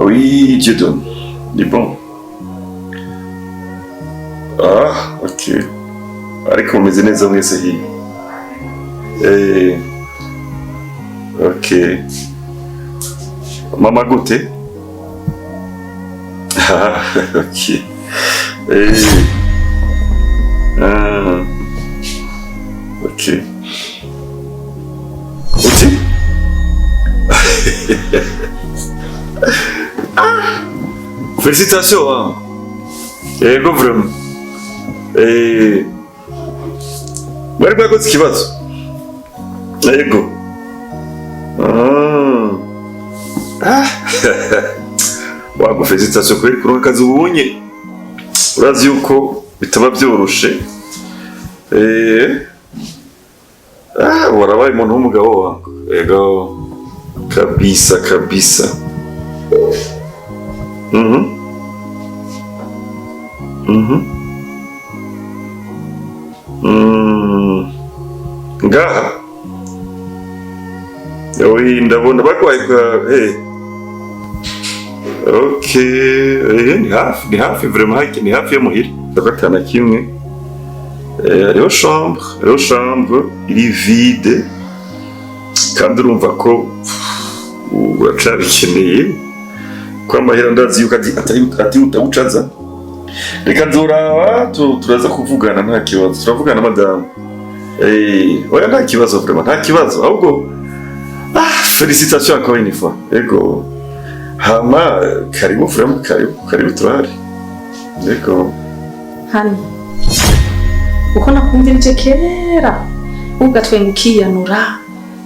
Oui, Dieudonné. Ni bon. Ah, ok. Ariko mumeze neza mwese hiyo? Eh, ok. Mama gute? Ah, ok. Eh. Ah. Ok. Uti? Ah! Félicitations, hein. Yego, vraiment. Eh. Mwari mwakoze ikibazo? Yego. Ah. Ah. Wago, félicitations kuri kuronka akazi ubunye. Urazi yuko bitaba byoroshe. Eh. Ah, warabaye umuntu w'umugabo wangu. Yego. Kabisa kabisa. Ngaha. Oui, ndabona bagwaye kwa eh. Ok, eh, ni hafi, ni hafi vraiment, haki ni hafi yo muhira. Gatana kimwe. Eh, hariho chambre iri vide. Kandi urumva ko uracabikeneye. Ko amahera ndazi yuko atihuta gucaza. Reka nzoraba, turaza kuvugana, nta kibazo. Turavugana, madamu. Eh, oya, nta kibazo vraiment, nta kibazo. Ahubwo ah, félicitations encore une fois. Ego. Hama karibu vraiment, karibu, karibu, turahari. Ego. Hano uko nakumvirije kera, ugatwenga ukiyanura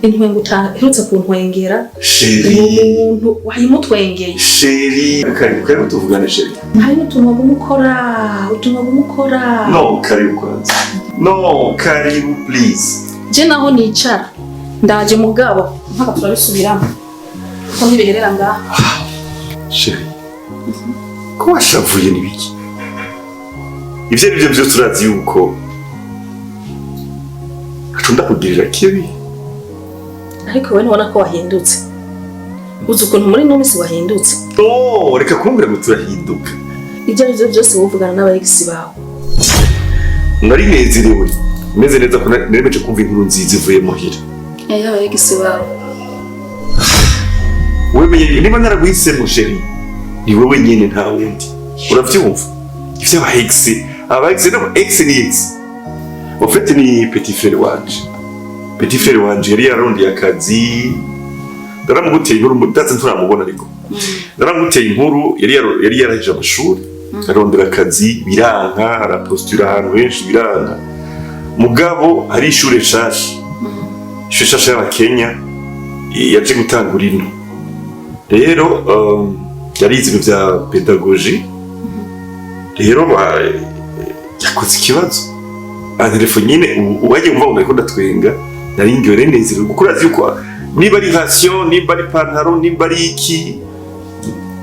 intwengo utaherutse kuntwengera. Chérie. Uwo muntu wayimutwengeye. Chérie, karibu, karibu tuvugane, chérie. Hari n'utuntu waguma ukora, utuntu waguma ukora. No, karibu kwanza. No, karibu please. Je naho nicara ndaje, mugabo mpaka turabisubiramo ko ntibiherera ngaha. Chérie. Ko washavuye, ni biki? Ivyo ari byo byose urazi yuko ntaco ndakugirira kibi. Ariko wowe ntubona ko wahindutse? Uzi ukuntu muri ino minsi wahindutse? No, reka kumbwira ngo turahinduka. Ibyo ari byo byose wuvugana n'aba ex bawe. Nari nezerewe. Meze neza ko nemeje kumva inkuru nziza ivuye muhira. Aba ex bawe. Wewe menye niba naraguhisemo, chérie, ni wowe nyene, nta wundi. Uravyumva? Ivyo aba ex, aba ex no ex ni ex. En fait ni petit frère wanje. Petit frère wanje yari yarondiye akazi. Ndaramuguteye inkuru, ndazi nturamubona ariko. Ndaramuguteye inkuru, yari yaraheje amashuri. Arondera akazi biranka, arapostula ahantu henshi biranka. Mugabo hari ishure nshasha. Ishure nshasha y'Abakenya yaje gutangura ino. Rero yarize ibintu vya pédagogie. Rero yakoze ikibazo. Antelefone nyine uwagiye umva ngo nariko ndatwenga, nari ngiwe nezerewe kuko urazi yuko niba ari ration, nimba ari pantaro, nimba ari iki,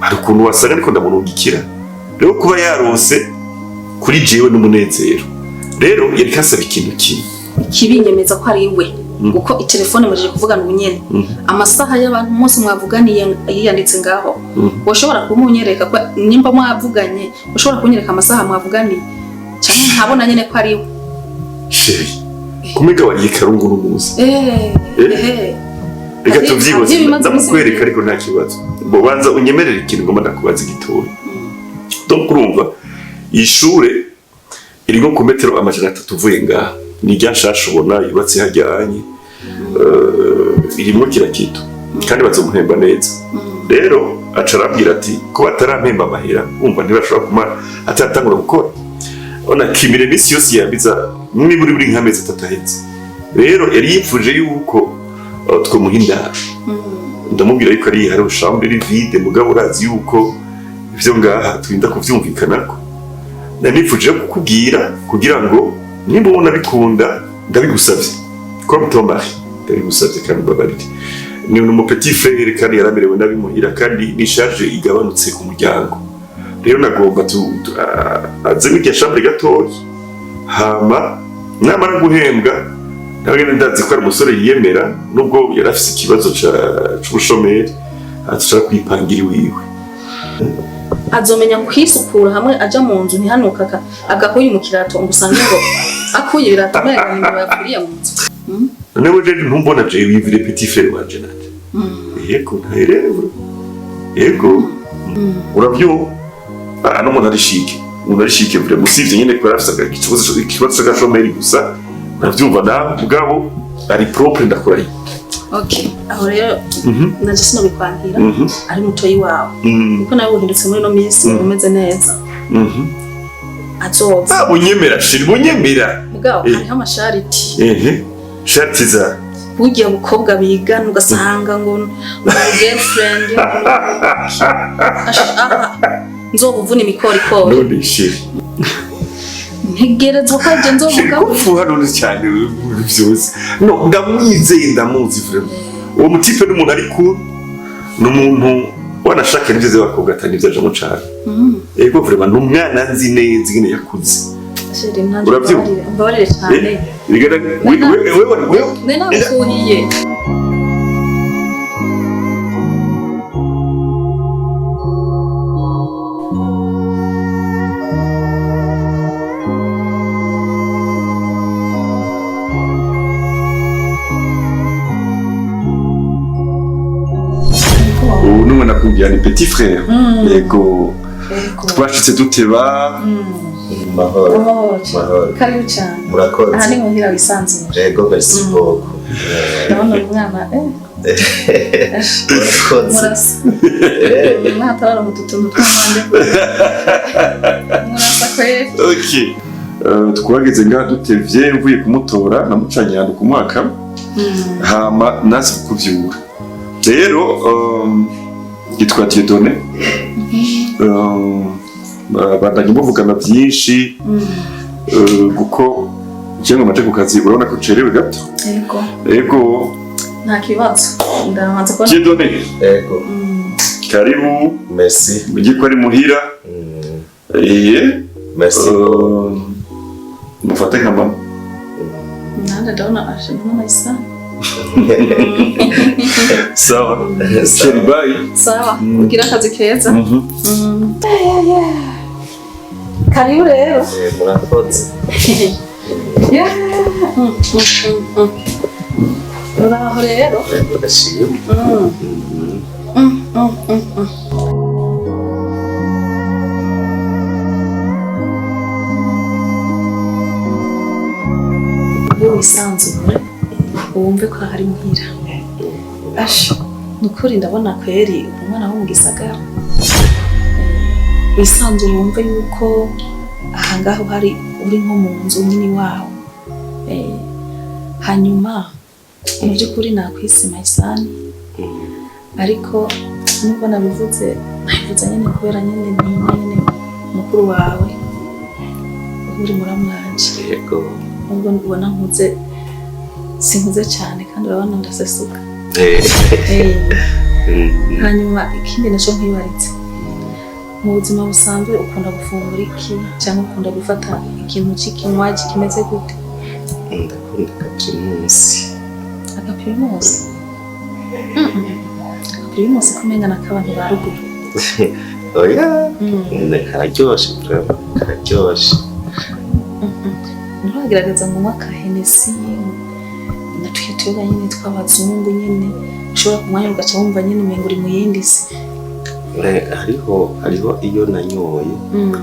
hari ukuntu wasanga ariko ndamurungikira. Rero kuba yaronse kuri jewe n'umunezero. Rero yari kasaba ikintu kimwe. Ikibinyemeza ko ari we, kuko itelefone mujije kuvugana ubu nyene, amasaha y'abantu umunsi mwavuganiye yiyanditse ngaho. Woshobora kumunyereka ko nimba mwavuganye, ushobora kunyereka amasaha mwavuganiye canke nkabona nyene ko ari we? Chérie, kumega wariye karungu n'umuzi. Eh, Eh? eh. Reka tuvyibaze. Hari ibimaze iminsi ndamukwereka bibiri. Ariko nta kibazo. Bo banza unyemerere ikintu ngomba ndakubaza gitoya. Donc urumva iyi shure iri nko ku metero 300 uvuye ngaha, ni irya nshasha ubona yubatse hajyanye. Irimwo kira kitu kandi bazomuhemba neza. Rero aca arambwira ati ko batarampemba amahera, wumva ntibashobora kumara ataratangura gukora. Ona kimire iminsi yose yambiza niburi buri nk'amezi 3 ahetse. Rero yari yipfuje yuko twomuha indaro. Ndamubwira yuko ari hari chambre iri vide, mugabo urazi yuko ivyo ngaha turinda kuvyumvikanako. Nari nifuje kukubwira kugira ngo nimba ubona bikunda, ndabigusavye comme ton mari, ndabigusavye kandi mbabarire. Ni umu petit frère kandi yaramerewe nabi muhira, kandi ni charge igabanutse ku muryango. Rero nagomba aze muri chambre gatoya, hama namara guhembwa nawe nyene ndazi ko ari umusore yiyemera, nubwo yari afise ikibazo c'ubushomeri, ashaka kwipangira iwiwe. Azomenya kwisukura hamwe aja mu nzu ntihanuka agakuye mu kirato ngo usange ngo akuye ibirato umenga ni imbeba yapfiriye mu nzu. None wewe ntumbona jewe wivire petit frère wanje nanje? Yego, ntaherewe. Yego, uravyumva? Ah, n'umuntu ari chic, umuntu ari chic vraiment, usivye nyene ko yarafise ikibazo c'agashomeri gusa, uravyumva nawe, mugabo ari propre, ndakurahiye. Okay, aho rero naje sinobikwankira, ari mutoyi wawe, kuko nawe uhindutse muri ino minsi, umeze neza. Azoza. Ah, bunyemera chéri, bunyemera. Mugabo hariho amashariti. Ehe, sharti za Burya bukobwa bigana ugasanga ngo ngo girlfriend aha nzobuvuna imikorikori. None chéri, Ntegerezwa ko aje chéri, nzomugaburira. Kufuha none cyane vyose. No ndamwizeye, ndamuzi vraiment. Uwo mutipe ni umuntu ari cool, ni umuntu wanashaka n'ivyo z'abakobwa atari n'ivyo ajamo cane. Ego, vraiment ni umwana nzi neza ingene yakuze. Chéri, nanjye Uravyumva? mbabarire cyane. Wewe Ne nagufuhiye. Ubu n'umwana akubwira ni petit frère. Yego. Yego. Twashitse duteba. Mahoro. Amahoro cyane. Mahoro. Karibu cyane. Aha Murakoze. ni muhira, wisanzure. Yego, merci beaucoup. Ndabona uyu mwana Murakoze. murasa. Mwatarara mu tutuntu tw'amande, murasa kweri. Ok. Twageze ngaha dutevye, mvuye kumutora namucanye ahantu ku mwaka, hama nazi kukuvyura. Rero yitwa Dieudonné. Bandanye muvugana byinshi, kuko jewe ngo maje ku kazi, urabona ko cerewe gato. Yego. Ego. Nta kibazo, ndamaze kubona. Dieudonné. Yego. Karibu. Merci. Mujye ko ari muhira. Merci. Mufate nka mama. Nanjye ndabona aje mama isa. Sawa chéri, bye. Sawa, ugira akazi keza. Karibu rero. Murakoze. Yeah. Uraho rero. Yego, ndashima. Ube wisanzure, wumve ko hari muhira. Asha, ni ukuri ndabona kweri umwana wo mu gisagara. Wisanzure, wumve yuko aha ngaho hari uri nko mu nzu nyine iwawe. Hanyuma mu by'ukuri nakwise Mayisani, ariko nubwo nabivuze, nabivuze nyine kubera nyine ntinya nyine mukuru wawe uri muramwanje. Yego. Nubwo ubona nkuze, sinkuze cyane kandi urabona ndasesuka. Hanyuma ikindi naco nkwibaritse, mu buzima busanzwe ukunda gufungura iki, cyangwa ukunda gufata ikintu cy'ikinywaji kimeze gute? Ndakunda agaprimus. Agaprimus? Agaprimus kumenga n'akabantu ba ruguru. Oya, kararyoshe vraiment, kararyoshe. Nturagerageza ngo unywe aka Hennessy na tuya tuyoga nyine tw'abazungu nyine ushobora kumwanya ugaca wumva nyine umenga uri mu yindi si? Hariho iyo nanyoye,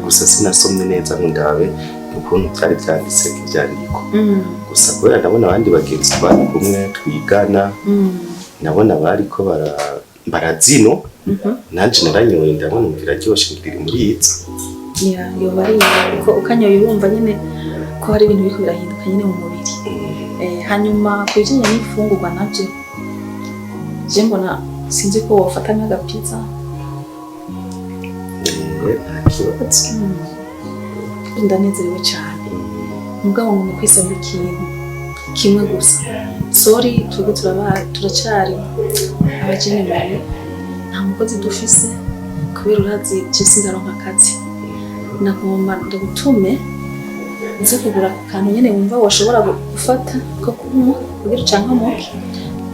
gusa sinasomye neza ngo ndabe ukuntu byari byanditse ibyandiko. Gusa kubera ndabona abandi bagenzi twari kumwe twigana, ndabona bariko barazino, nanje naranyoye, ndabona biraryoshe, ngirira muri izo. Ya, yoba ari iyo, kuko ukanyoye urumva nyine ko hari ibintu biriko birahinduka nyine mu mubiri. Hanyuma ku bijyanye n'imfungurwa nabyo, je mbona sinzi ko wofata nk'agapiza. Nta kibazo. Ndanezerewe cyane, mugabo ngo kwisabira ikintu kimwe gusa. Sorry, twebwe turacyari abajenemere, nta mukozi dufise kubera urazi je sindaronka akazi. Nagomba ndagutume uze kugura ako kantu nyene wumva washobora gufata ko kunywa kugira ucankamuke,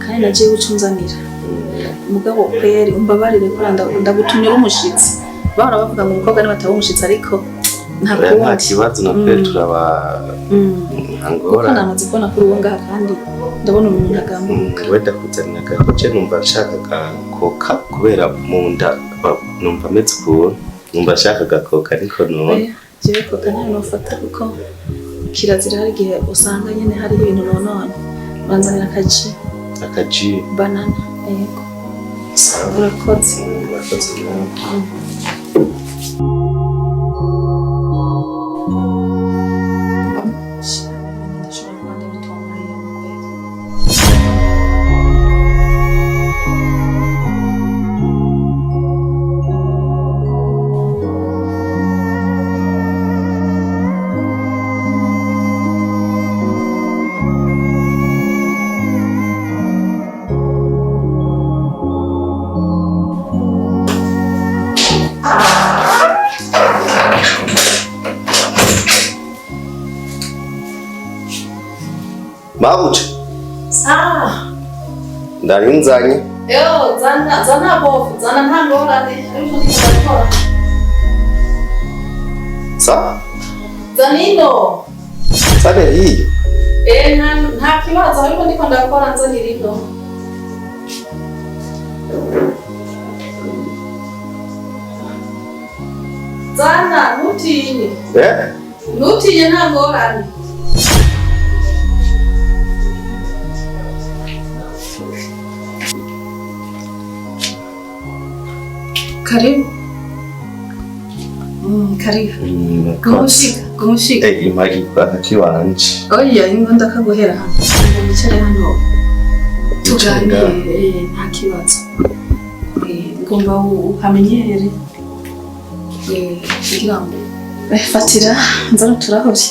kandi naje uca unzanira. Mugabo kweri umbabarire ko ndagutumye uri umushitsi. Bahora bavuga ngo umukobwa niwe ataba umushitsi, ariko nta Oya, nta kundi. kibazo na twe turaba nta Kuko ngorane. namaze kubona kuri uwo ngaha, kandi ndabona umuntu agambuka. Wenda kuzanira agakoce, numva nshaka agakoka kubera mu nda numva ameze ukuntu, numva nshaka agakoka ariko none Oya, jewe koka ntayo nofata kuko kirazira, hari igihe usanga nyene hariho ibintu nononye. Banzanira akaji. Akaji. Banana, yego. Sawa. Urakoze. Urakoze nawe. Ndashobora kuba ndabitomboye mu kwezi. Mabuja. Ah, Ndarinzanye. Yo, zana zana bofu, zana, nta ngorane, ariko ndikora. Sa. Zana ino. Sane hiyo. Eh, nta kibazo, ariko ndiko ndakora, nzanira ino. Zana, ntutinye. Eh. Ntutinye, nta ngorane. Karibu. Karibu. Gumushika, gumushika. Eh, imagi kiwanje. Oya, ingo ndakaguhera hano. Ngo wicare hano tuganire, nta kibazo. Ngomba uhamenyere. Kugira ngo fatira nzano turahuri.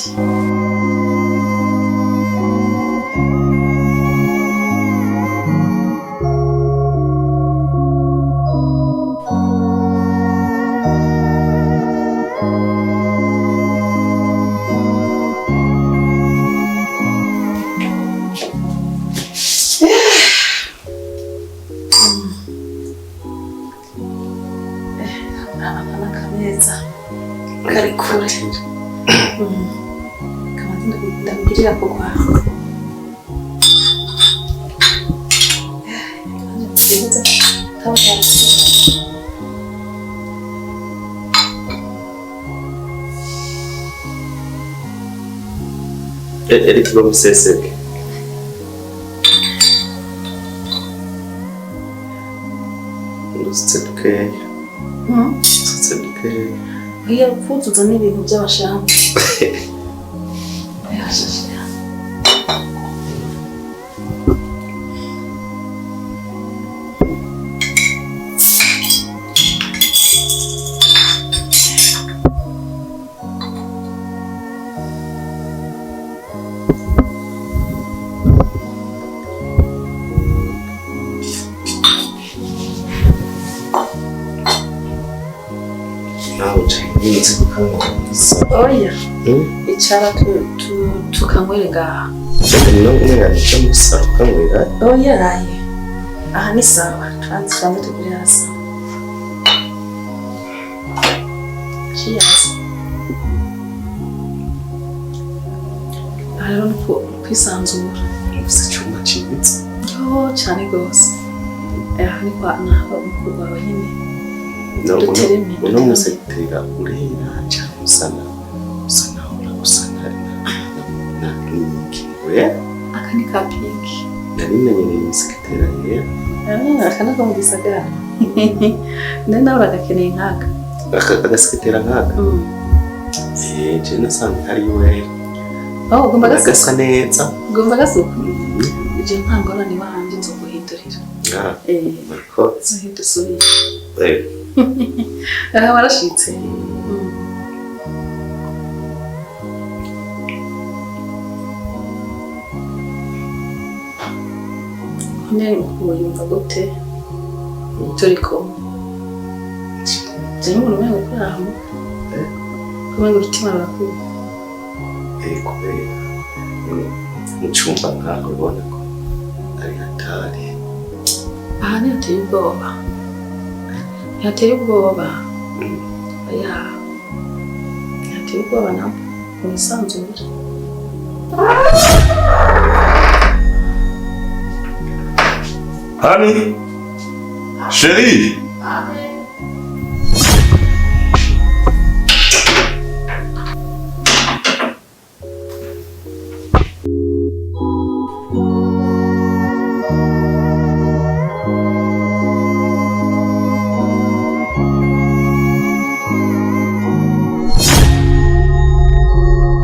Aka n'akameza kari kure. Kabanza ndakugirira ko kwawe. Kaba karasiba. Eric bamuseseke. Ndusutse dukeya. Ndusutse dukeya. Oya, kuzuza n'ibintu by'abashamba. Yashashe. Nawe nzi gukangura. Oya, icara tukanywere ngaha. No umwana musa ukanywera. Oya, raye. Aha ni sawa. Tubanze tubanze tugire hasi. Cheers. Aha rero ni kwisanzura. Ufise icyumba cyiza. Yo, cyane rwose. Aha ni kwa naho mukuru wawe nyine. No, Dutereme, uno dutereme. Musekitera urera cyangwa usana ura usana na niki we? Aka ni ka pinki. Nari menyereye umusekitera yera. Ah, aka nako mu gisagara. Nari nawe uragakeneye nkaka. Aka agasekitera nkaka? Eh, je nasanze hari wera. Oh, ugomba gasuka. Gasa neza. Ugomba gasuka. Je nta ngorane iwanje, nzoguhindurira. Ah, Eh, murakoze. nzohindura. Eh. Aha warashitse. None wiyumva gute turi kumwe? Je n'umuntu umengo kuri aho. Eh? Kumengo urutima rurakuba. Eh, kubera mu cyumba nkaho ubona ko ari hatari. Aha ntihateye ubwoba. Ntihateye ubwoba. Oya, ntateye ubwoba nabo, mwisanzure. Honey, chérie.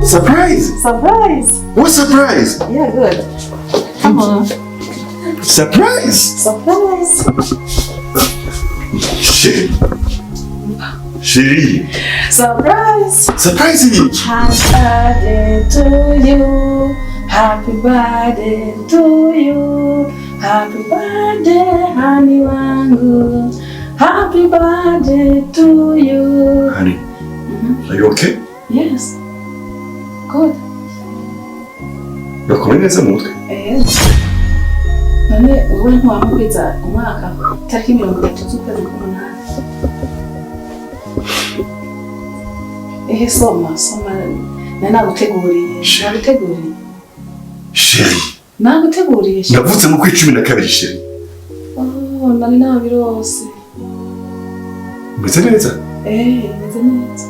Surprise! Surprise! What surprise? Yeah, good. Come on. Surprise! Surprise! Chérie. Chérie. Surprise! Surprise! Happy birthday to you. Happy birthday to you. Happy birthday, honey wangu. Happy birthday to you. Honey, are you okay? Yes. Good. Urakomeye neza mu mutwe? Eh. None wowe ntiwamukwiza umwaka tariki 30 z'ukwezi k'umunani. Ehe, soma, soma. Nari naguteguriye. Naguteguriye. Chérie, Naguteguriye. Chérie. navutse mu kwezi 12, chérie. Oh, nari nabirose. Umeze neza? Eh, meze neza.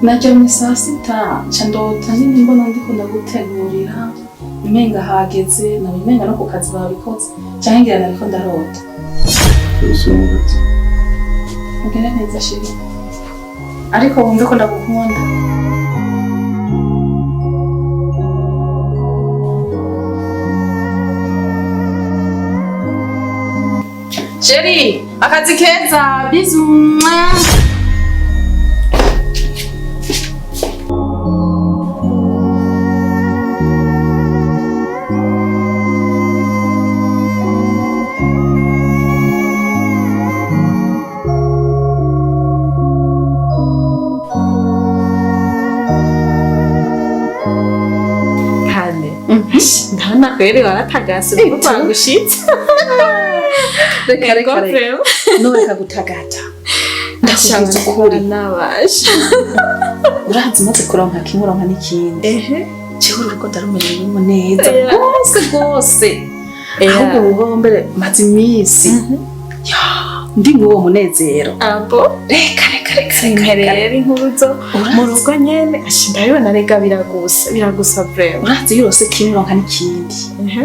Naryamye saa sita, nca ndota nyine mbona ndiko ndagutegurira, umenga hageze, nabonye umenga no ku kazi babikoze, canke ngira nariko ndarota. Ugire neza chérie. Ariko wumve ko ndagukunda. Chérie, akazi keza, bisous. Kane. Ndabona kweri waratagase urugo rwagushitse. Reka reka reka. Reka Noreka gutagata. Ndakubwiza ukuri. nabasha. Urazi maze kuronka kimwe uronka n'ikindi. Ehe. Jewe uru rugo ndarumerewemo neza Yeah. rwose rwose. Ahubwo ubu mbere maze iminsi ya ndi muri uwo munezero. Abo. Reka reka reka reka reka. Rero inkuru zo mu Urazi rugo nyene ashi ndabibona rega biragusa biragusa vraiment. urazi iyo urose kimwe uronka n'ikindi. Ehe.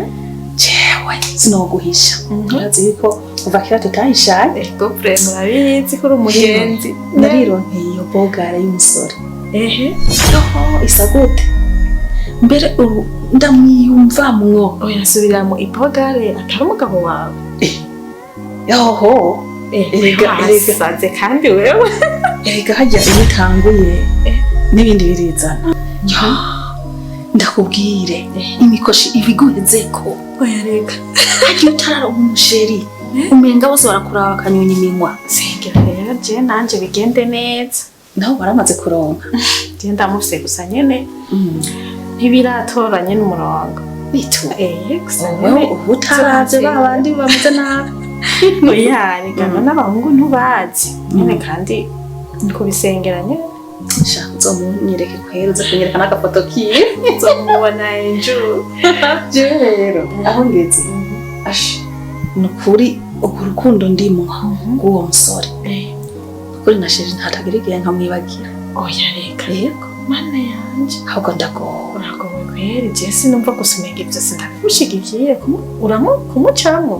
Jewe sinoguhisha. Urazi yuko kuva kera tutahishanye. Ego vraiment urabizi ko uri umugenzi. Narironkeye iyo bogara y'umusore. Ehe. Yoho isa gute? Mbere ubu ndamwiyumvamwo. Oya subiramo ipogare atari umugabo wawe. Yoho Erega, erega. Wasaze kandi wewe. Erega harya iyo utanguye n'ibindi birizana. Ya, ndakubwire imikoshi ibiguhezeko. Oya reka. Harya utararonka umusheri umenga bose barakuraba bakanyunya iminwa. Sengera rero je nanje bigende neza. Nabo baramaze kuronka. Je ndamufise gusa nyene ntibiratora nyene umurongo. Bitu. Eh gusa Wewe nyene uba utaravye ba bandi bameze nabi. oya reka n'abahungu ntubazi nyene kandi ni kubisengera nyene. Sha uzomunyereke kwera uze kunyereka n'agafoto kiwe. Nzomubona ejo. Jewe rero aho ngeze ash ni ukuri urwo rukundo ndimwo rw'uwo musore. Ukuri na chérie ntatagira igihe nkamwibagira. Oya reka. Yego. Mana yanje. Ahubwo ndagowe. Uragowe kweri je sinumva gusa umenga ivyo sindabigushigikiye kumucamwo.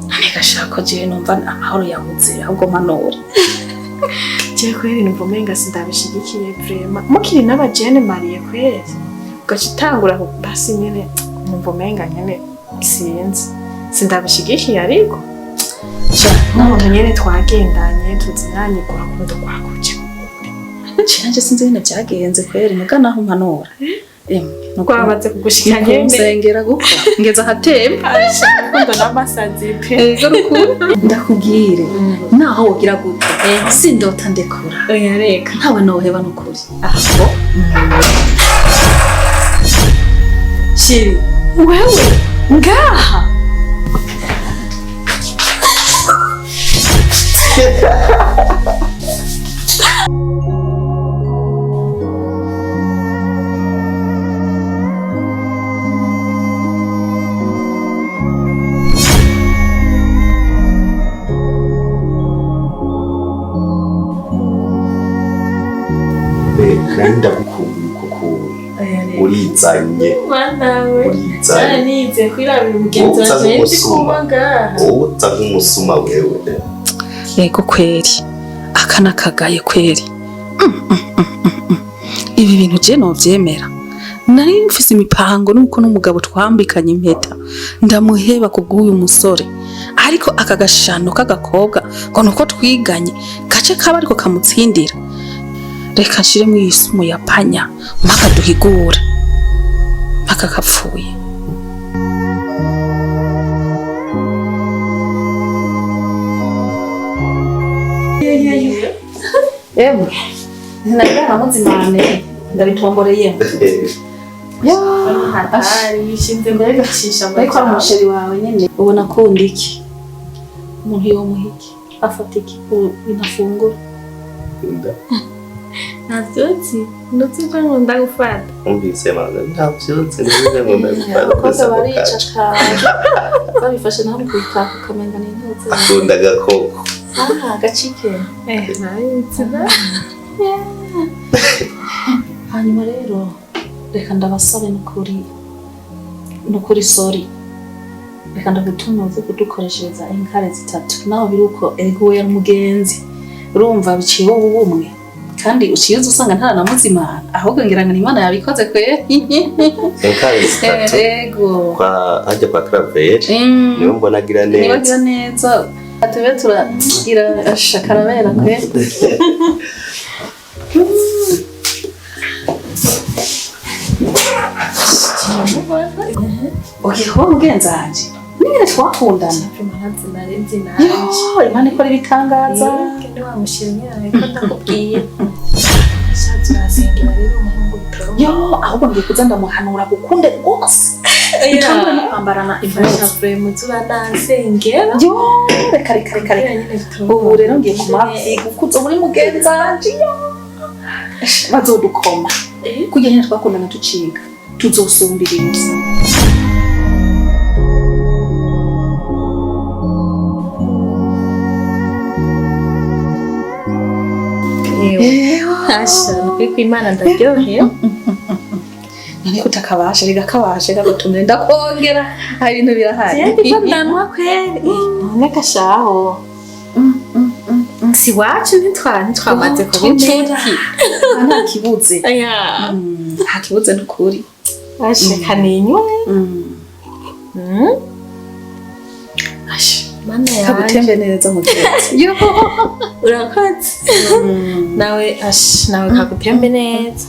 None gashaka jewe numva amahoro yabuze ahubwo mpanure. Je kweri numva umenga sindabishigikiye vraiment. Mukiri n'abajene mariye kweri. Ugaca utangura basi nyene numva umenga nyene sinzi. Sindabishigikiye ariko. Sha N'umuntu nyene twagendanye tuzinanye urukundo rwakuce. Nanje sinzi ingene vyagenze kweri muga naho mpanura. Emwe nuko Rwamaze kugushika nyene. nsengera guko ngeze ahatemba. Urukundo n'amasazi pe. Ego rukundo. Ndakubwire naho wogira gute sindota ndekura. Oya reka. Ntawe noheba nukuri. Aho. Chérie, wewe ngaha. Unye Mana we. urizanye. Cyane nize kwirabira umugenzi Wowe uza wanje nzi nk'umusuma. kuba ngaha. Wowe uza nk'umusuma wewe. Yego kweri, aka nakagaye kweri. Ibi bintu je novyemera. Nari mfise imipango nuko n'umugabo twambikanye impeta ndamuheba kubw'uyu musore, ariko aka gashano k'agakobwa ngo nuko twiganye gace kaba ariko kamutsindira. Reka nshiremwo iyi sumu ya panya mpaka duhigure mpaka kapfuye. Emwe nari muzimane ndabitomboreye. Hatari wishinze mbere gacisha Ariko ari umusheri wawe nyene ubona akunda iki? Umuntu yomuha iki? Afata iki? Inafungura. Nda. Ntavyuzi, ntuzi ko nkunda gufata. Umvise manza ntavyuzi ntuzi ngo ndagufata. Abakobwa barica cane babifashe naho kubitaka ukamenga ni intuzi. Akunda agakoko. Ah, gacike. Ntabizi na. Hanyuma rero reka ndabasabe nukuri nukuri sorry, reka ndagutume uze kudukoreshereza inkare zitatu naho biri uko ego we yari umugenzi urumva biciye wowe ubumwe kandi uciye uza usanga ntaranamuzimana ahubwo ngira ngo ni Imana yabikoze kwe. Inkare zitatu. Ego. Kwa hajya kwa Claver. Niwe mbona agira Niba neza. agira neza tube turagira ashakarabera kwe. Ugiye kuba mugenzi wanje ningene twakundana. Ntazi nanje. Yo, Imana ikora ibitangaza. Kende wamushimira ariko ndakubwiye. Shatse urasengera rero umuhungu bitoro. Yo, ahubwo ngiye kuza ndamuhanura gukunde rwose. Dutangure no kwambarana Ifasha impuzu. frame turansengera. Yo, reka reka reka reka. Ubu rero ngiye ku mavi gukuza muri mugenzi wanje. Yo, bazodukoma. Kurya nyine twakundana tuciga tuzosumbiriza. Asha, nukuri ko Imana ndaryohewe. None kutakabasha rega kabashe kagutumire ndakongera hari ibintu birahari. Ndiko ndanwa kweri. None kashaho. Si wacu ntitwamaze kuba inshuti. Nta kibuze. Aya. Nta kibuze nukuri. Asha kaninywe. Asha Mana yanje. kagutembe neza mugenzi. Yo. Urakoze. Nawe asha nawe kagutembe neza.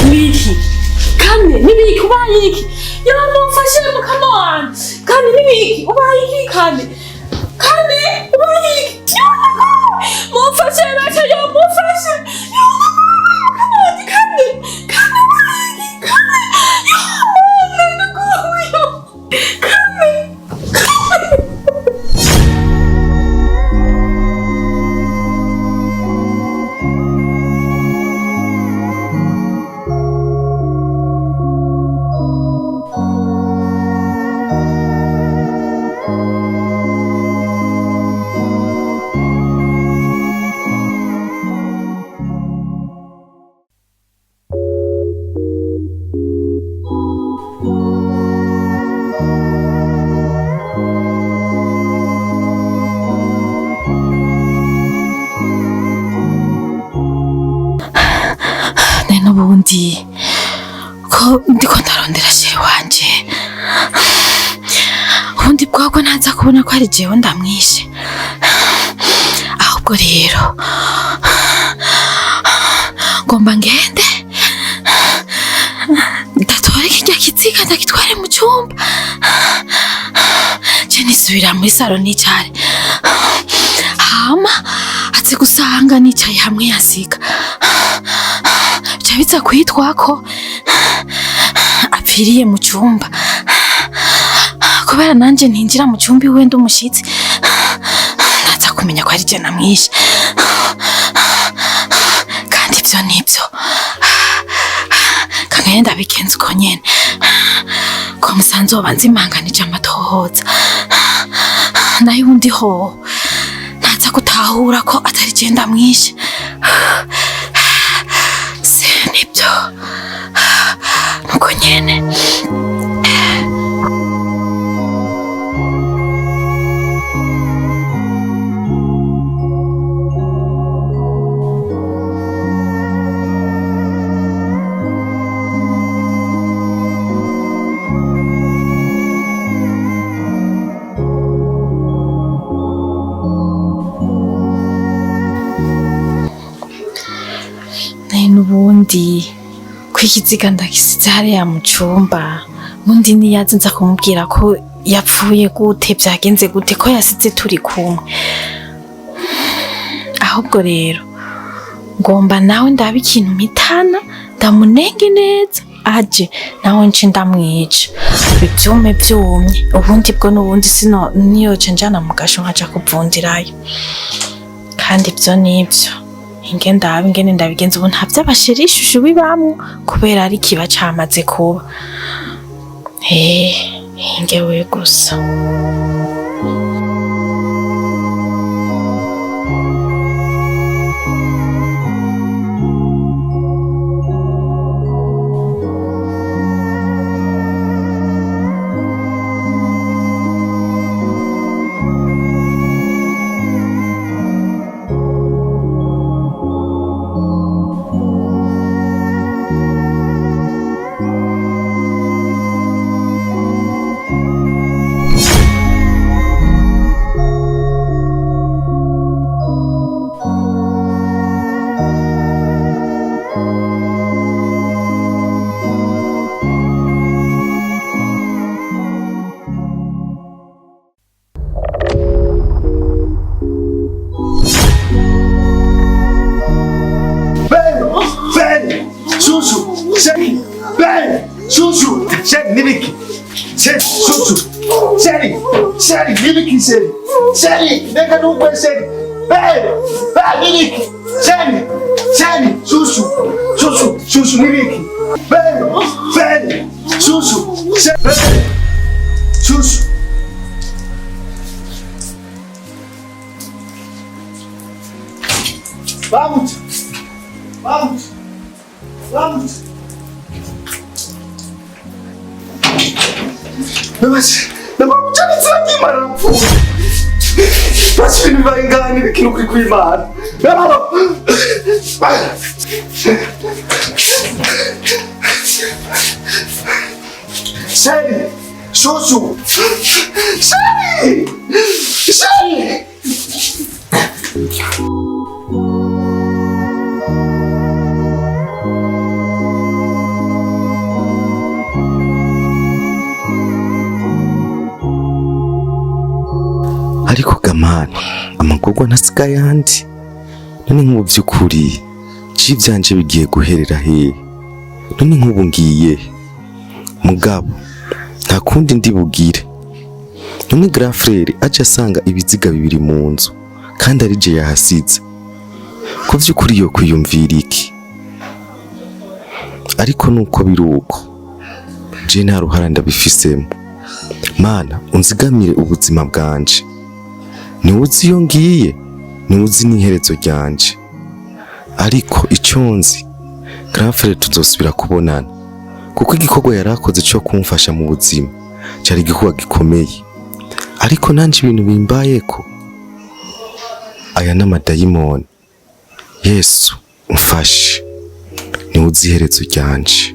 Nibiki kane nibiki ubaye iki yaramufashe mukama wanje kane nibiki ubaye iki kane kane ubaye iki mumfashe basha yamufashe mukama wanje kane kane ubaye iki kane yo kane kane. N'ubundi ko ndiko ndarondera sheri wanje ubundi bwobwo ntaza kubona ko ari jewe ndamwishe, ahubwo rero ngomba ngende ndatore kirya kiziga ndagitware mu cumba je nisubira muri saro nicare, hama aze gusanga nicaye hamwe yasiga bica biza kwitwako apfiriye mu cumba, kubera nanje ntinjira mu cumba iwe ndi umushitsi ntaza kumenya ko ari je namwishe, kandi ivyo nivyo kangende ndabigenza uko nyene ko musanze woba nzimanganije amatohoza, nayo ubundi ho ntaza Aza gutahura ko atari je ndamwishe. Se nibyo, nuko nyene. Naye n'ubundi ko ikiziga ndagisize hariya mu cumba, ubundi niyaza nza kumubwira ko yapfuye gute, byagenze gute, ko yasize turi kumwe. Ahubwo rero ngomba nawe ndabe ikintu mpitana, ndamunenge neza aje nawe nce ndamwica ibyume byumye. Ubundi bwo n'ubundi sino niyoce njana mu gasho nkaja kuvundirayo. Kandi ibyo nibyo, inge ndabe ingene ndabigenza. Ubu nta vy'abasheri ishusho bibamwo kubera ari kiba camaze kuba. Inge we gusa. Ben! Ben! Shushu! Sheri! Ben! Shushu! Sheri nibiki! Sheri! Shushu! Sheri! Sheri nibiki Sheri! Sheri! Reka numve Sheri! Ben! Ben nibiki! Sheri! Sheri! Shushu! Shushu! Shushu nibiki! Ben! Ben! Shushu! Sheri! Ben! Shushu! Vamos! Vamos! Vamos! Nabamucanitse Imana arapfuye. Basi ibintu bibaye ngaha n'ibiki n'ukuri kw'Imana. Sheri! Shushu! Sheri! Sheri! Ariko gamani amagorwa ntasiga ayandi. None nk'ubu by'ukuri ci ivyanje bigiye guherera hehe? None nk'ubu ngiye he? Mugabo nta kundi ndi bugire. None grand frère aje asanga ibiziga bibiri mu nzu kandi ari je yahasize, ko vy'ukuri yo kwiyumvira iki? Ariko nuko biri uko, je nta ruhara ndabifisemo. Mana unzigamire ubuzima bwanje, niwuzi iyo ngiye, niwuzi n'iherezo ryanje. Ariko icyo nzi, grand frère tuzosubira kubonana, kuko igikorwa yarakoze cyo kumfasha mu buzima cyari igikorwa gikomeye. Ariko nanje ibintu bimbayeko aya n'amadayimoni. Yesu umfashe, niwuzi iherezo ryanje.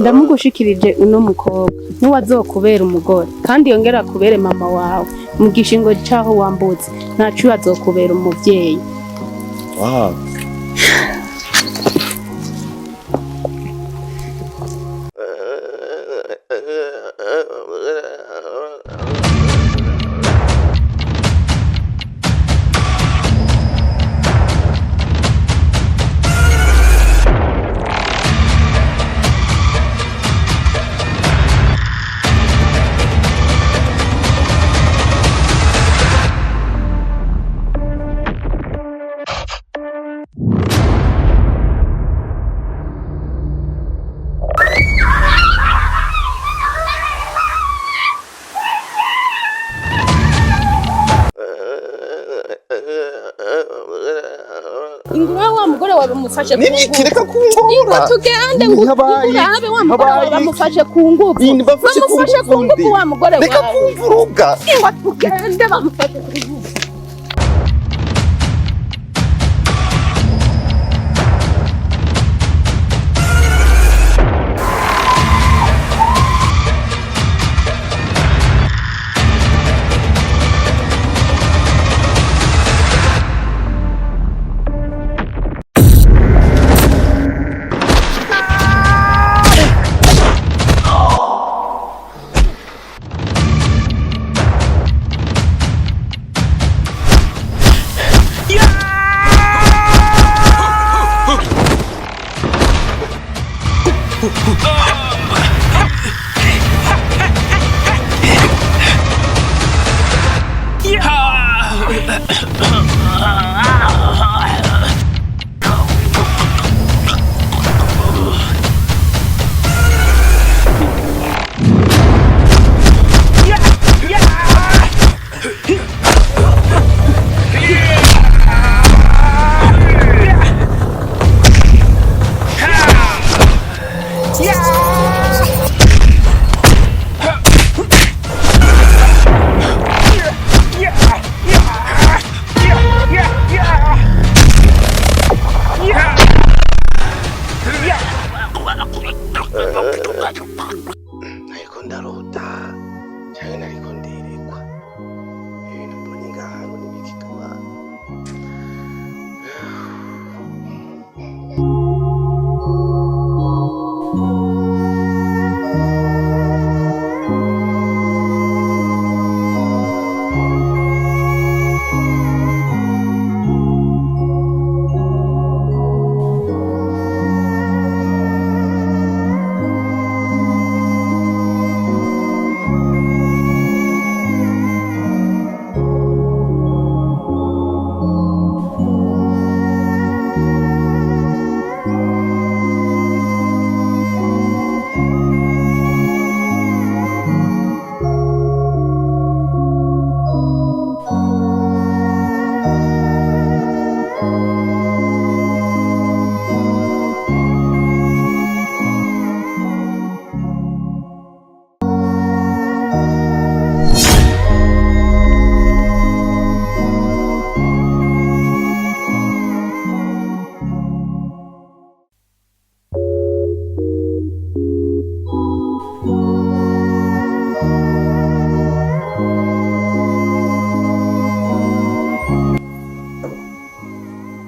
Ndamugushikirije uno mukobwa niwazokubera umugore kandi yongera akubere mama wawe mu gishingo caho wambutse, ntaco azokubera umuvyeyi. Wow. Ingura wa mugore wawe bamufashe ku Nibiki, ngufu. reka kungora. Ingo tugende ngo Ntabaye. urabe wa mugore wawe Ntabaye. bamufashe ku ngufu. Bafashe ku Bamufashe ku ngufu ngufu wa mugore Reka wawe. kumvuruga. Ingo tugende bamufashe ku ngufu. Nariko ndarota canke nariko ndirekwa? Ibintu mbonye ngaha hano n'ibiki kamana?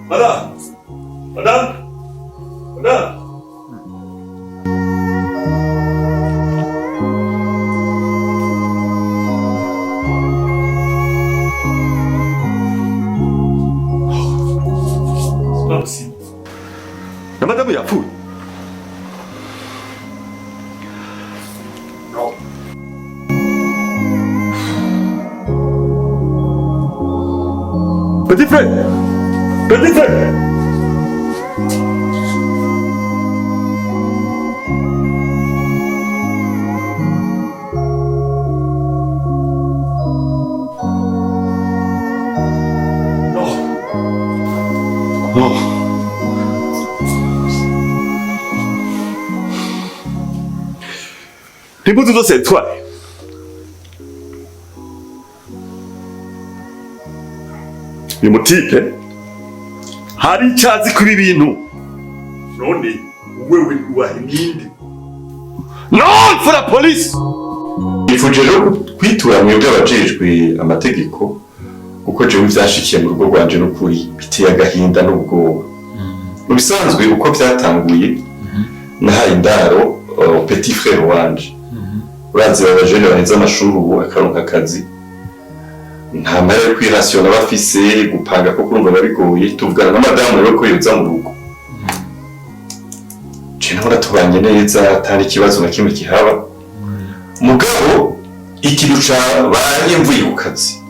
Madame! Madame! Madame! C'est pas possible. La madame yapfuye. Non. Petit frère! Petit frère! Non. Non. Impuzu zose yatwaye. Uyu mutipe hari icyo azi kuri ibintu. None wewe wahe ninde? Non, il faut la police. Nifuje rero kwitura mwebwe abajejwe amategeko, kuko jewe ivyashikiye mu rugo rwanje n'ukuri biteye agahinda n'ubwoba. Mu bisanzwe uko vyatanguye, nahaye indaro petit frère wanje. Urazi aba bajene baheze amashuri ubu akaronka akazi, nta mahera yo kwirasiyona bafise, gupanga ko kurumva biba bigoye. Tuvugana na madamu rero ko yoza mu rugo. Je nabona tubanye neza, atari ikibazo na kimwe kihaba. Mugabo ikintu cabaye mvuye ku kazi,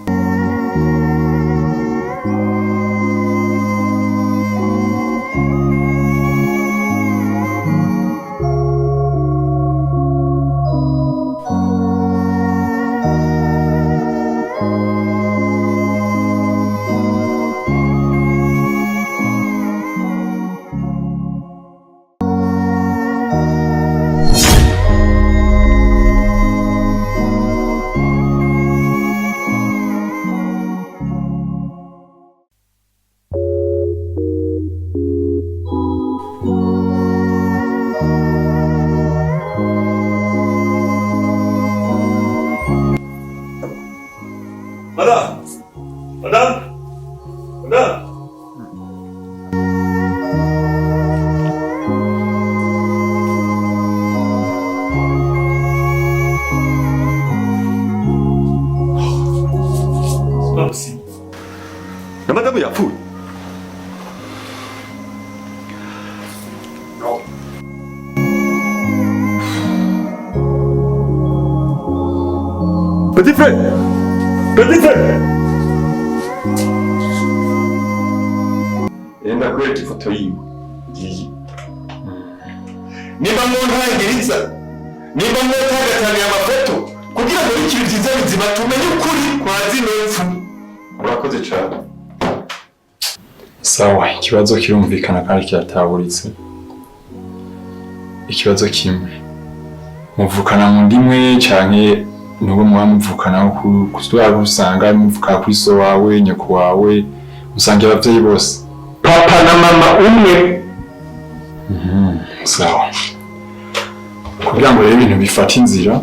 Madame! Madame! Madame! C'est pas possible. La madame yapfuye. Non. Petit frère! Petit frère! Ndakwereka ifoto yiwe. Ngiyi. Niba muntangiriza, nimba mwotagatanira amafoto kugira ngo bikiri byiza bizima tumenye ukuri kwa zino mpfu. Murakoze cane. Sawa, ikibazo kirumvikana kandi kirataburitse. Ikibazo kimwe, muvukana mu ndimwe canke nubo muba muvukana ku usanga muvuka kuri so wawe, nyoko wawe, usanga abavyeyi bose? Papa na mama umwe. Sawa, kugira ngo rero ibintu bifate inzira,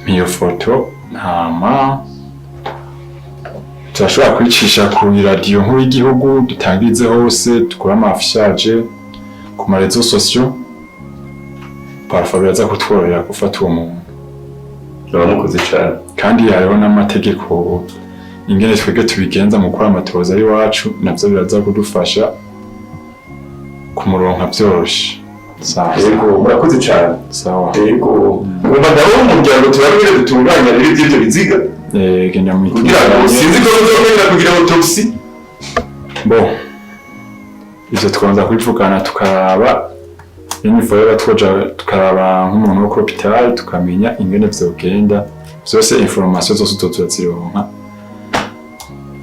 iyo foto ntama turashobora kwicisha ku iradiyo nkuru y'igihugu, dutangirize hose, dukore ama affichage ku ma réseaux sociaux. Parfois biraza kutworohera gufata uwo muntu. Muramukoze cane. Kandi hariho n'amategeko ingene twebwe tubigenza mu gukora amatohoza y'iwacu, navyo biraza kudufasha kumuronka vyoroshe. Sawa. Yego, murakoze cane. Sawa. Yego. Ngomba ndabona umuryango turabwire dutunganya rero ivy'ivyo biziga. Genda Kugira ngo sinzi ko bizokwemera kugira autopsie. Bon, ivyo tukabanza kubivugana, tukaraba n'imivo y'abatwoja, tukaraba nk'umuntu wo kuri hôpital, tukamenya ingene vyogenda vyose. Information zose tuzozironka,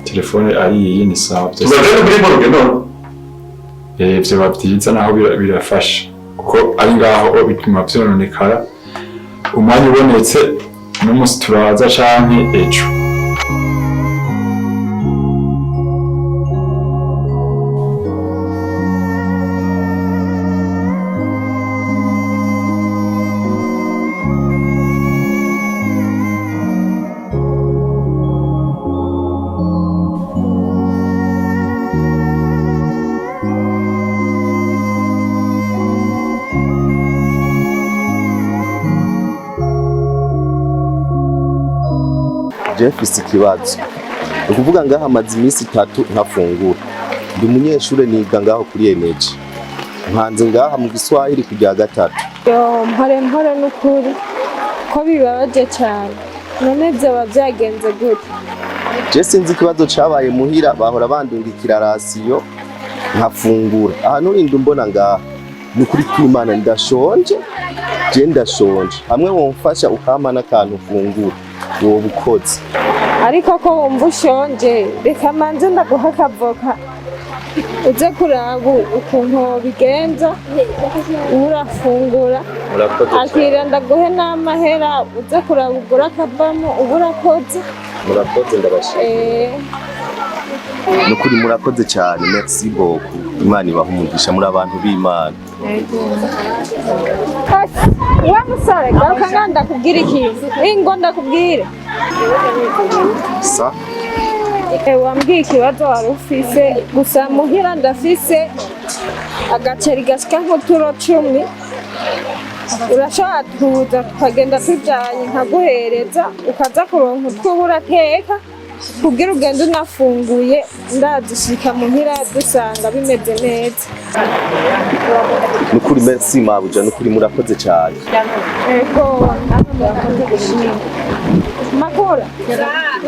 telefone ari iyi, ni sawa vyose. Tuzaja no muri morgue none. Vyoba vyiza, naho birafasha kuko ari ngaho bituma vyononekara. Umwanya ubonetse n'umunsi turaza canke ejo. Je mfise ikibazo, ni ukuvuga ngaha amaze iminsi 3 ntafungura. Ndi umunyeshure, niga ngaho kuri Eneji, mpanze ngaha mu Giswahili ku 3. Yo, mpore mpore, n'ukuri ko bibabaje cyane. None byaba byagenze gute? Je sinzi ikibazo cabaye muhira, bahora bandungikira ration nkafungura. Aha nurinda umbona ngaha, ni ukuri kw'Imana ndashonje, je ndashonje. Hamwe womfasha ukampa n'akantu ufungura, woba ukoze. Ariko ko wumva ushonje, reka manze ndaguha akavoka, uze kuraba ukuntu bigenza urafungura. Murakoze. Akira, ndaguhe n'amahera, uze kuraba ugura akavamo, uba urakoze. Murakoze, ndabashimiye. Nukuri murakoze cyane, merci beaucoup. Imana ibaha umugisha, muri abantu b'Imana. Wa musore, garuka nga ndakubwira ikintu. Ingo ndakubwire. Sa. Wambwiye ikibazo wari ufise, gusa muhira ndafise agaceri gashika nk'uturo 10, urashobora kuza tukagenda tujanye nkaguhereza, ukaza kuronka utwo uba urateka kugira ugende unafunguye. Ndazishika muhira dusanga bimeze neza. Nukuri merci mabuja, nukuri murakoze cyane. Ego, namwe murakoze gushima. Makura,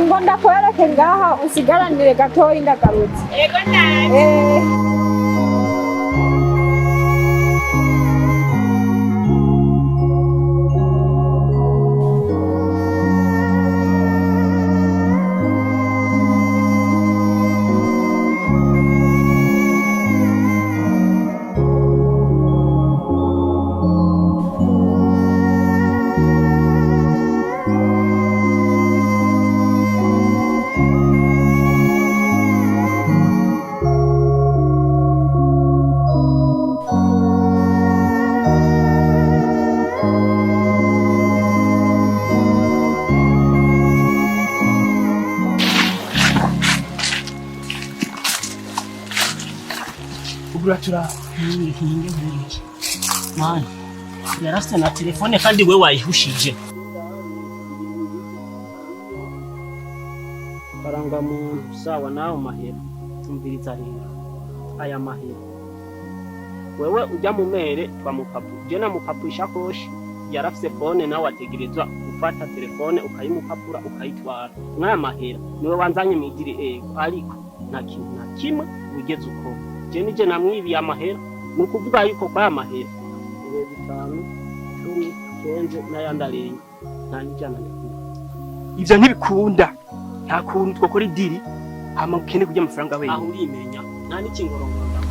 ngo ndakwereke ngaha usigaranire gatoyi ndagarutse. Ego nawe. Uratura nkinge nkuriki mani yarafite na telefone kandi we wayihushije faranga muntu sawa nawe mahera. Umviriza rero, aya mahera wewe ujya mu mere twamupapu je namupapu ishakoshi yarafise phone, nawe ategerezwa gufata telefone ukayimupapura ukayitwara. Mwaya mahera niwe wanzanye mwidiri, ego, ariko nta kintu na kimwe wigeze ukora. Je nije namwibiye amahera, ni ukuvuga yuko kwa amahera 5, 10, 15 n'ayandi arenga nta n'ijana ndakuha. Ivyo ntibikunda, nta kuntu twokora idiri hama ukene kurya amafaranga wenyine. Aho urimenya nta n'ikingorongoro ndaguha.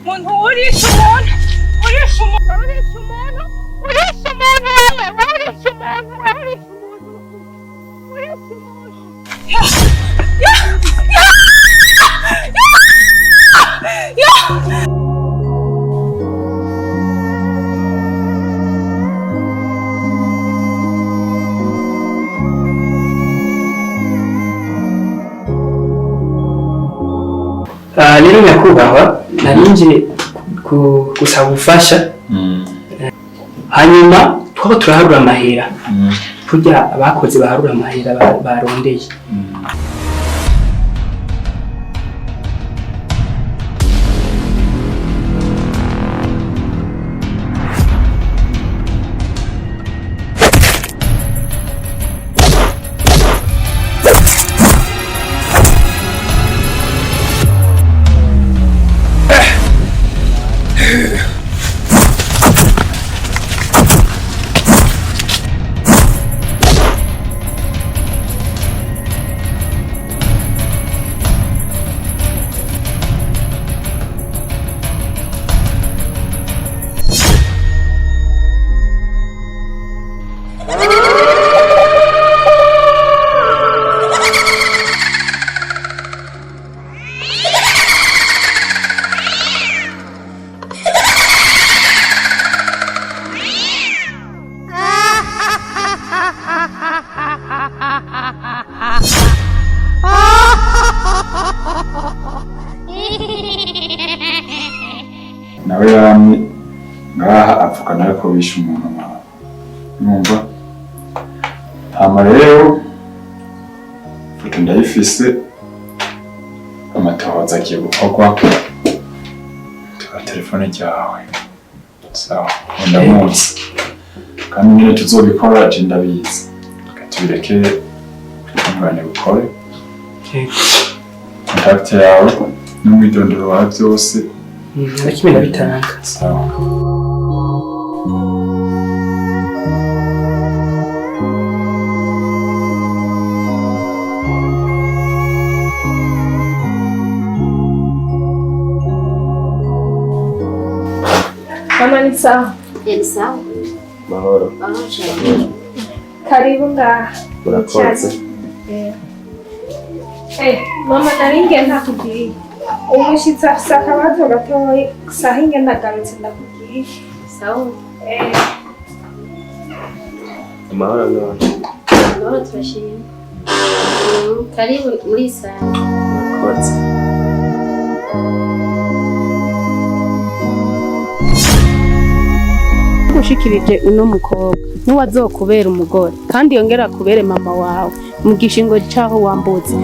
Muntu urisha umuntu, urisha umuntu, urisha umuntu, urisha umuntu, wewe urisha umuntu, urisha umuntu, urisha umuntu. Ya, ya, ya, ya, ya. Rero nyakubahwa, narinje gusaba ubufasha. Hanyuma twaba turaharura amahera, kurya abakozi baharura amahera barondeye. Nawe yamye ngaha avuga nawe ko bishe umuntu wawe. Numva hama rero foto ndayifise, amatohoza agiye gukorwa. Tura telefone ryawe, sawa? Ndamuzi kandi nyine tuzobikora, je ndabizi. Reka tubireke ubutungane bukore. Contact yawe n'umwidondoro wawe byose Na kimwe ndabitanga. Sawa. Mama, ni sawa? Ni sawa. Mahoro. Mahoro cyane. Karibu ngaha. Murakoze. Mama, nari ngiye ntakubwiye. Umushitsi afise akabazo gatoyi, saha inge ndagarutse ndakubwiye. Sawa. Amahoro none. Amahoro, turashima. Karibu muri sawa. Murakoze. Ushikirije uno mukobwa niwazokubera umugore kandi yongera kubere mama wawe mu gishingo caho wambutse.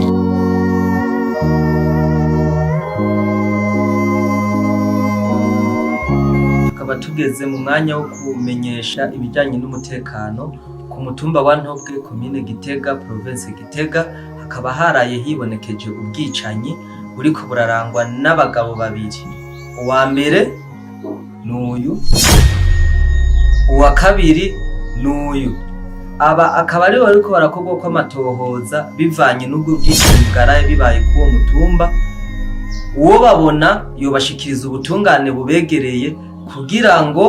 Tukaba tugeze mu mwanya wo kumenyesha ibijyanye n'umutekano ku mutumba wa Ntobwe, komine Gitega, province Gitega. Hakaba haraye hibonekeje ubwicanyi buriko burarangwa n'abagabo babiri. Uwa mbere ni uyu, uwa kabiri n'uyu. Aba akaba aribo bariko barakorwa kw'amatohoza bivanye n'ubwo bwicanyi bwaraye bibaye k'uwo mutumba. Uwo babona yobashikiriza ubutungane bubegereye kugira ngo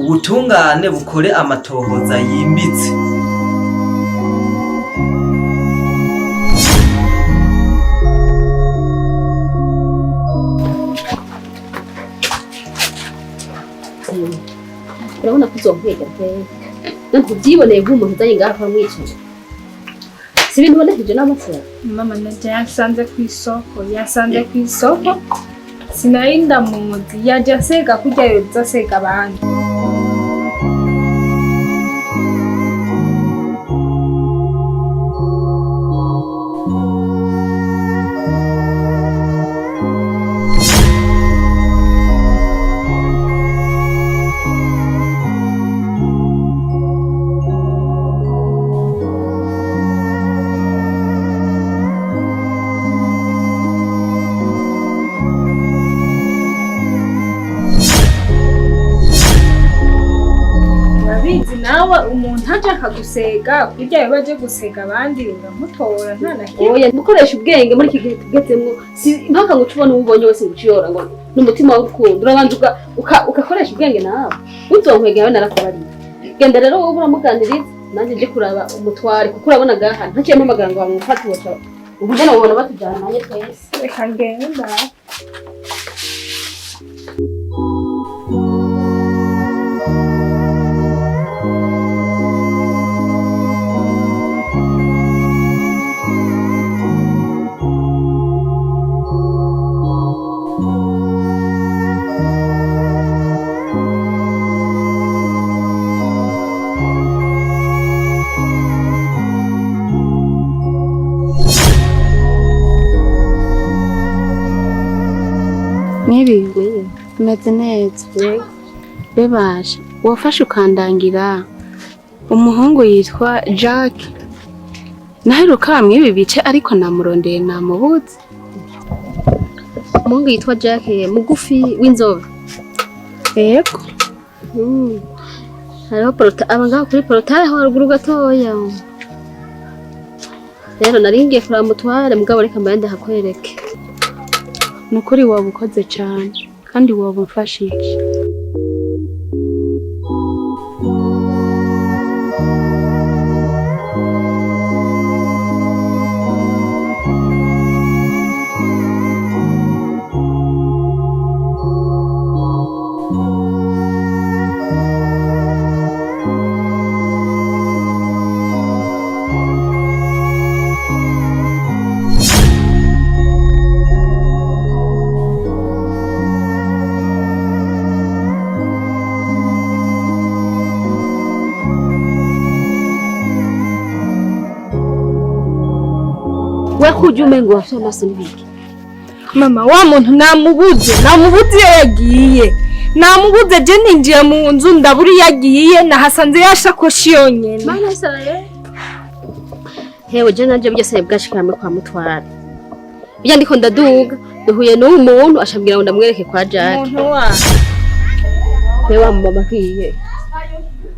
ubutungane bukore amatohoza yimbitse. Urabona ko uzonkwegera pe, ntubyiboneye nk'umuntu uzanye ngaha kwa mwicaye, si ibintu ubonekeje n'amaso yawe. Mama, naje yasanze ku isoko, yasanze ku isoko, sinari ndamuzi, yaje asega kurya yoza asega abandi. Urabizi nawe, umuntu aje akagusega kurya yoba aje gusega abandi, uramutora nta na kimwe. Oya, gukoresha ubwenge muri iki gihe tugezemwo, si mpaka ngo uce ubona uwo ubonye wese ngo uciyora ngo ni umutima w'urukundo. Urabanza ugakoresha ubwenge nawe. Uzonkwegera we, narakubariye. Genda rero wowe uramuganiriza, nanjye nje kuraba umutware, kuko urabona ngaha ntaciye mpamagara ngo bamufate, boca ubugana bubona batujyana nanjye twese. Reka ngende ndabe. Mwiriwe, meze neza. Bebasha, wafashe ukandangira umuhungu yitwa Jack. Naheruka mw'ibi bice ariko namurondeye namubuze. Umuhungu yitwa Jack, mugufi, w'inzobe? Yego. Hariho porota aba ngaho kuri portail aho haruguru gatoya. Rero nari ngiye kuraba mutware, mugabo reka mbaye ndahakwereke. Nukuri waba ukoze cyane kandi waba umfashije. Kujya umengo wafite amaso n'ibiki. Mama, wa muntu namubuze, namubuze iyo yagiye. Namubuze je ninjiye mu nzu ndabura iyo yagiye, nahasanze yashakoshi yonyene. Mana saye. Hewe je nanje byose bwashikamwe kwa mutwara. Bijya ndiko ndaduga, duhuye n'uwo muntu ashambwira ngo ndamwereke kwa Jack. Umuntu wa Hewe mama kiye.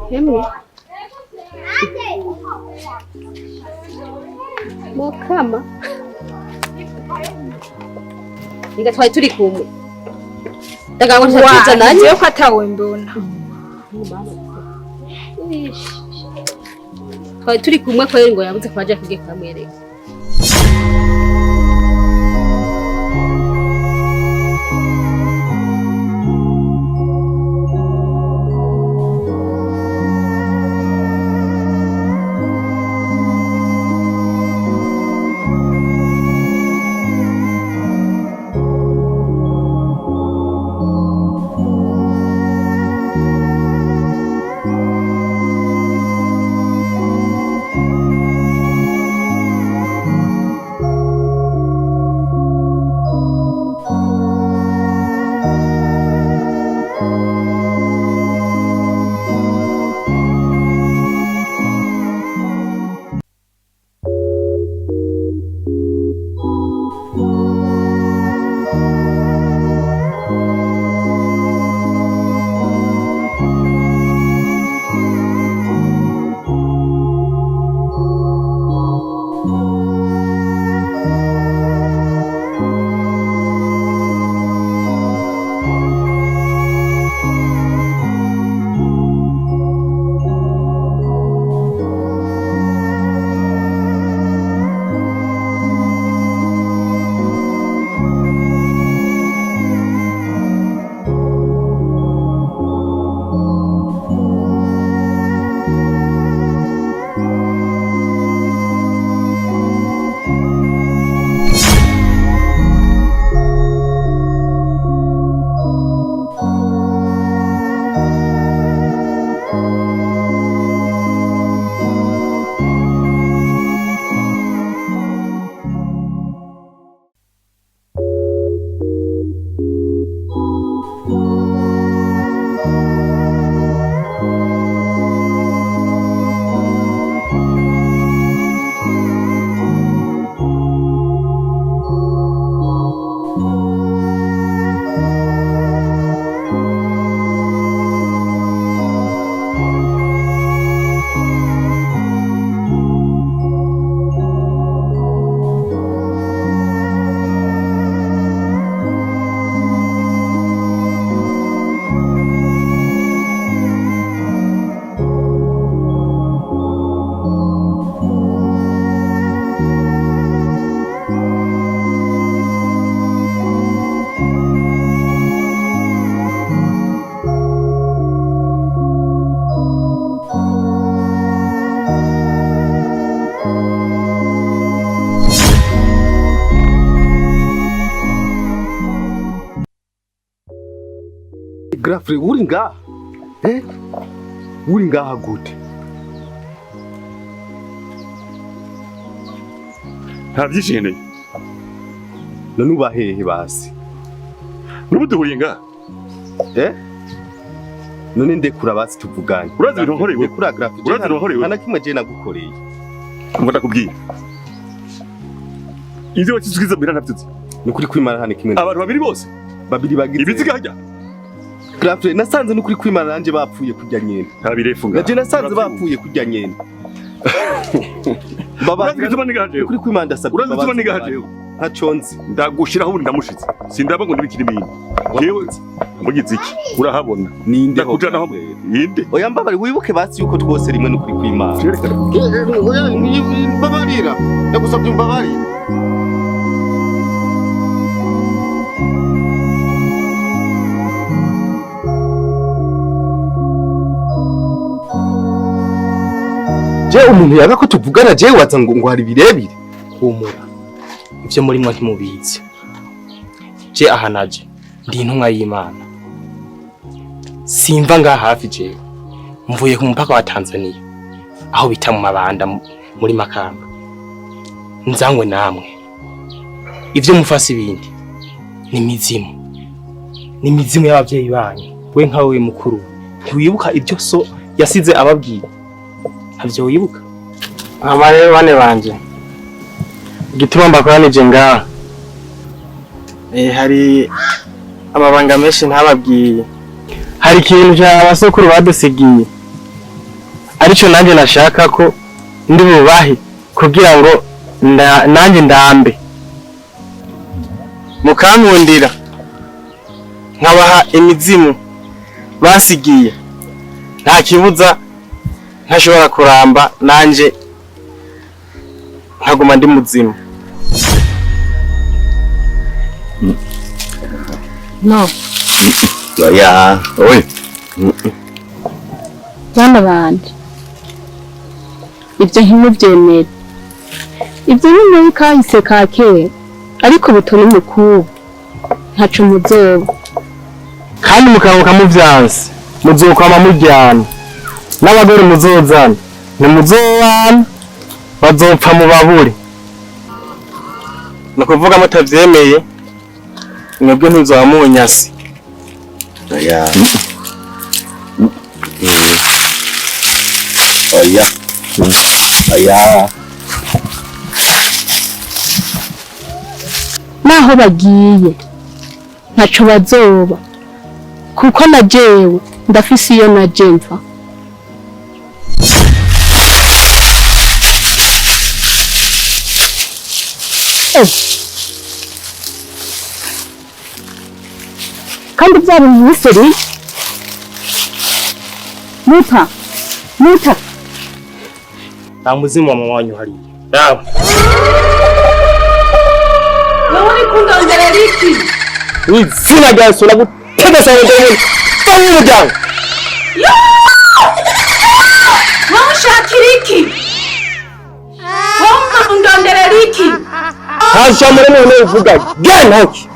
Hemwe. Mukama. Inga twari turi kumwe. Ndaga ngo nshaka nanjye. Yo ko atawe mbona. Twari turi kumwe ko ngo yabuze kwa Jack ugiye kumwereka. Grafre uri ngaha? Eh? Uri ngaha gute? Nta byinshi nkeneye. None uba hehe basi? N'ubu duhuriye ngaha. Eh? None ndekura basi tuvugane. Urazi ibintu nkoreye wewe? Ndekura Grafre. Urazi ibintu nkoreye wewe? Nta na kimwe je nagukoreye. Umva ndakubwira. Ivyo wakisukiza mbira ntavyuzi. Nukuri kwimana hane kimwe. Abantu babiri bose. Babiri bagize. Ibiziga hajya. Grafre nasanze nukuri kwimana nanje bapfuye kurya nyene. Nta birefu ngaha. Naje nasanze bapfuye kurya nyene. Baba urazi gituma nigaje. Nukuri kwimana ndasabye. Urazi gituma nigaje. Ntaco nzi. Ndagushiraho ubundi ndamushitse. Sindaba ngo ndibikire ibintu. Yewe mugize iki? Urahabona. Ninde ndakujana aho yinde. Oya mbabari wibuke basi yuko twose rimwe nukuri kwimana. Oya mbabarira. Ndagusabye mbabarira. Je umuntu yaga ko tuvugana je waza ngo hari birebire. Humura. Ivyo murimwo ntimubizi. Je aha naje ndi intumwa y'Imana. Simva ngaha hafi jewe. Mvuye ku mupaka wa Tanzania aho bita mu Mabanda muri Makamba. Nzangwe namwe. Ivyo mufasi ibindi ni mizimu. Ni mizimu y'abavyeyi banyu. We nkawe mukuru ntiwibuka ibyo so yasize ababwiye? Ntavyo wibuka? Aba rero bane banje, igituma mbakoranije ngaha, hari amabanga menshi ntababwiye. Hari ikintu cya basokuru badusigiye, arico nanjye nashaka ko ndi bubahe kugira ngo nanjye ndambe, mukankundira nkabaha imizimu basigiye, nta kibuza ntashobora kuramba, nanje nkaguma ndi muzima. No. Oya, oya. Bana banje, ibyo ntimubyemere. Ibyo ni muri kahise ka kera, ariko ubu turi mu kubu, ntaco muzoba. Kandi mukanguka muvyanse, muzokwama muryana n'abagore muzozana, ntimuzobana, bazopfa mubabure. Ni ukuvuga mutavyemeye, mwebwe ntimuzoba munyase. Oya. Oya. Oya. Naho bagiye ntaco bazoba, kuko na jewe ndafise iyo naje mva. Kandi byari umusore muta muta. Nta muzimu wa mama wanyu hariya. Dawe. Wowe uri kundonderera iki? Mw'izina rya Yesu nagutegetse ngo ndemere. Va mu muryango. Wowe ushakira iki? Wowe undonderera iki? Nta jambo rimwe uvuga. Genda hoki.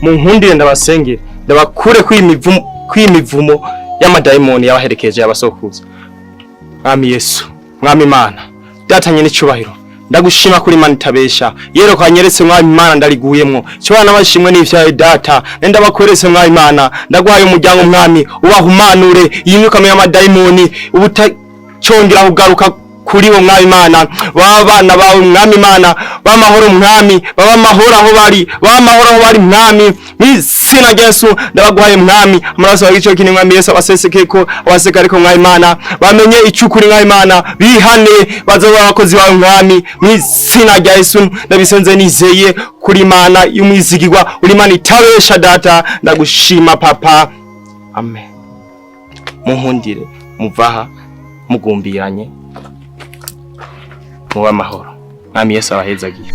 Munkundire ndabasengere, ndabakure kwimivumo y'amadayimoni yabaherekeje abasokuza. Mwami Yesu, Mwami Imana, datanye n'icubahiro. Ndagushima kuri Imana itabesha. Yero kwanyeretse Mwami Imana ndariguyemwo. Cyo nabashimwe n'ivyawe data. Nenda bakweretse Mwami Imana, ndagwaye umuryango Mwami, ubahumanure iyi myuka y'amadayimoni ubutacongera kugaruka kuri bo Mwami Imana. Baba bana bawe Mwami Imana, bamahoro Mwami, baba mahoro aho bari, baba mahoro aho bari Mwami. Mw'izina rya Yesu ndabaguhaye Mwami, amaraso yawe ico kini Mwami Yesu abasesekeko, abasekareko Mwami Imana, bamenye icukuri Mwami Imana, bihane bazoba abakozi bawe Mwami. Mw'izina rya Yesu ndabisenze nizeye kuri Imana y'umwizigirwa, uri Imana itabesha data, ndagushima papa. Amen. Munkundire muvaha mugumbiranye muba amahoro. Mwami Yesu abahezagiye.